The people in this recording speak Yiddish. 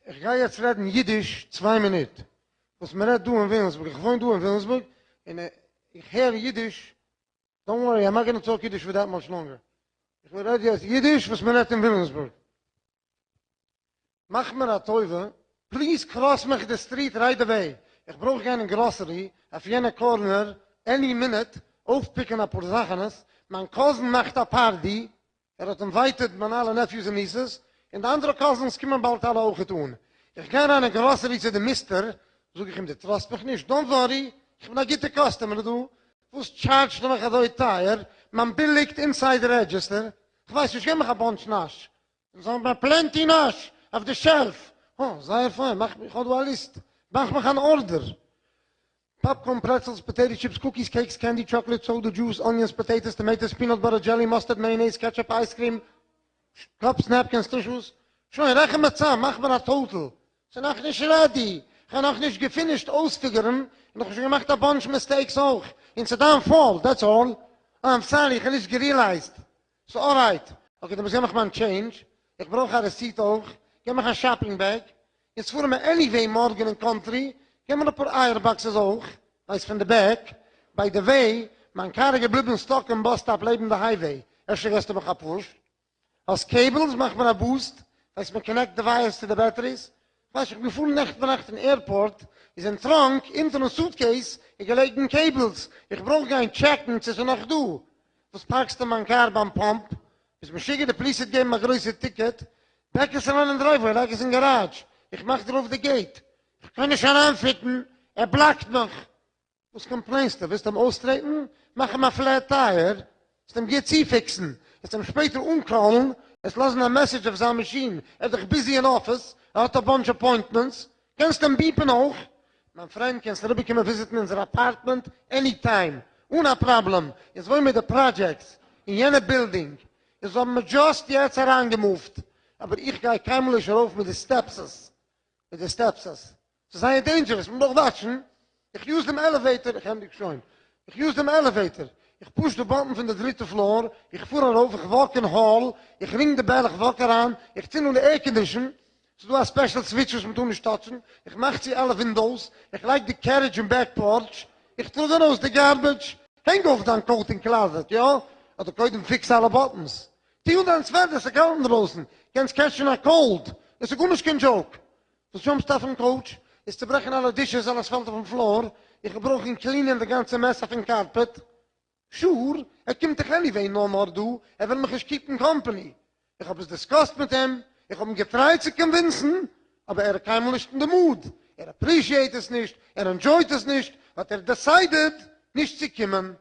איך גיי יעצט רעדן אידיש צוויי מינוט, וואס מען רעדט דא אין וויליאמסבורג, איך וואוין דא אין וויליאמסבורג און איך הער אידיש, don't worry I'm not gonna talk Yiddish for that much longer, איך וויל רעדן יעצט אידיש וואס מען רעדט אין וויליאמסבורג. מאך מיר א טובה, please cross מיך די street right away, איך ברויך גיין אין גראסערי אויף יענע corner any minute אויפפיקען אפאר זאכענעס, מיין cousin מאכט א party, ער האט invited מיינע אלע nephews און nieces, און די אנדערע cousins קומען באלד אלע אויכעט אן. איך גיי אריין אין גראסערי צו די מיסטער, זאג איך אים דו trust מיך נישט? don't worry, איך בין א גוטע customer דא, וואס טשארדזשטו מיך אזוי טייער? מיין bill ליגט inside די register, כ'ווייס נישט, געב מיך א bunch נאש, אונז האבן מיר plenty נאש אויף די shelf, הא, זייער פיין, מאך, איך האב דא א list, מאך מיך אן order. Popcorn, pretzels, potato chips, cookies, cakes, candy, chocolate, soda, juice, onions, potatoes, tomatoes, peanut butter, jelly, mustard, mayonnaise, ketchup, ice cream, cups, napkins, tissues. שוין, רעכן מיר צאם, מאך מיר א total. ס'איז נאכנישט ready, כ'האב נאכנישט געפינישט אויספיגערן, און כ'האב שוין געמאכט א bunch mistakes אויך, און ס'איז דיין fault, that's all. I'm sorry, כ'האב נישט געריעלייזט. ס'איז alright. Okay, דו מוזט געבן מיך מיין change, איך ברויך א receipt אויך, געב מיך א shopping bag, אונז פארן מיר anyway מארגן אין קאנטרי, געב מיר אפאר אייער boxes אויך, ווייסט פון די back, by the way, מיין קאר איז געבליבן stuck אין bus stop לעבן די highway, אפשר געסטו מיך א push? האסט cables? מאך מיר א boost, ווייסט מען connect די wires צו די batteries, כ'ווייס איך בין געפארן נעכטן ביינאכט אין airport, איז אין trunk אונטערן suitcase איז געלעגן cables, איך ברויך גיין טשעקן צו ס'איז נאך דא, וואס פארקסטו מיין קאר ביים pump? ביסט משוגע? די police וועט געבן א גרויסע ticket, back עס אריין אין driveway, לייג עס אין גאראדזש, איך מאך דיר אויף די gate, איך קען נישט אריינפיטן, ער בלאקט מיך. וואס קאמפלעינסטו? ווילסט אים אויסטרעטן? מאך אים א flat tire, וועסט אים גוט צופיקסן, וועסט אים שפעטער אנקאלן, וועסט לאזן א message אויף זיין מאשין, ער איז דאך busy אין אפיס, ער האט א bunch appointments, קענסט אים ביפן אויך. מיין פריינט קענסט אריבערקומען וויזיטן אונזער apartment any time, אן א פראבלעם, אונז וואוינען מיט די projects אין יענע בילדינג, אונז האבן מיר just יעצט אריינגעמופט, אבער איך גיי קיינמאל נישט ארויף מיט די steps, מיט די steps, ס'איז זייער dangerous, מען ברויך וואטשן, איך use דעם elevator, איך ענדיג שוין, איך use דעם elevator, איך push די button פון די דריטע floor, איך פאר ארויף, איך walk אין hall, איך ring די bell, איך walk אריין, איך צינד אן די air condition, ס'איז דא א special switch וואס מען טאר נישט טאטשן, איך מאך צו אלע windows, איך לייג די carriage אין back porch, איך טראג ארויס די garbage, הענג אויף דיין coat אין closet, יא? אדער קודם fix אלע buttons, טו אן דיין sweater, ס'איז קאלט אינדרויסן, קענסט קעטשן א cold, עס איז גארנישט קיין joke. דאס דזשאמפסט אויפן couch איז צוברעכן אלע dishes אלעס פאלט אויפן floor, איך ברויך קלינען די גאנצע mess אויפן carpet, sure, ער קומט דאך anyway נאר נאר דא, ער וויל מיך נישט קיפן קאמפעני, איך האב עס דיסקאסט מיט אים, איך האב אים געטרייט צו קאנווינסן, אבער ער איז קיינמאל נישט אין די mood, ער appreciate עס נישט, ער ענדזשויט עס נישט, האט ער decided נישט צו קומען.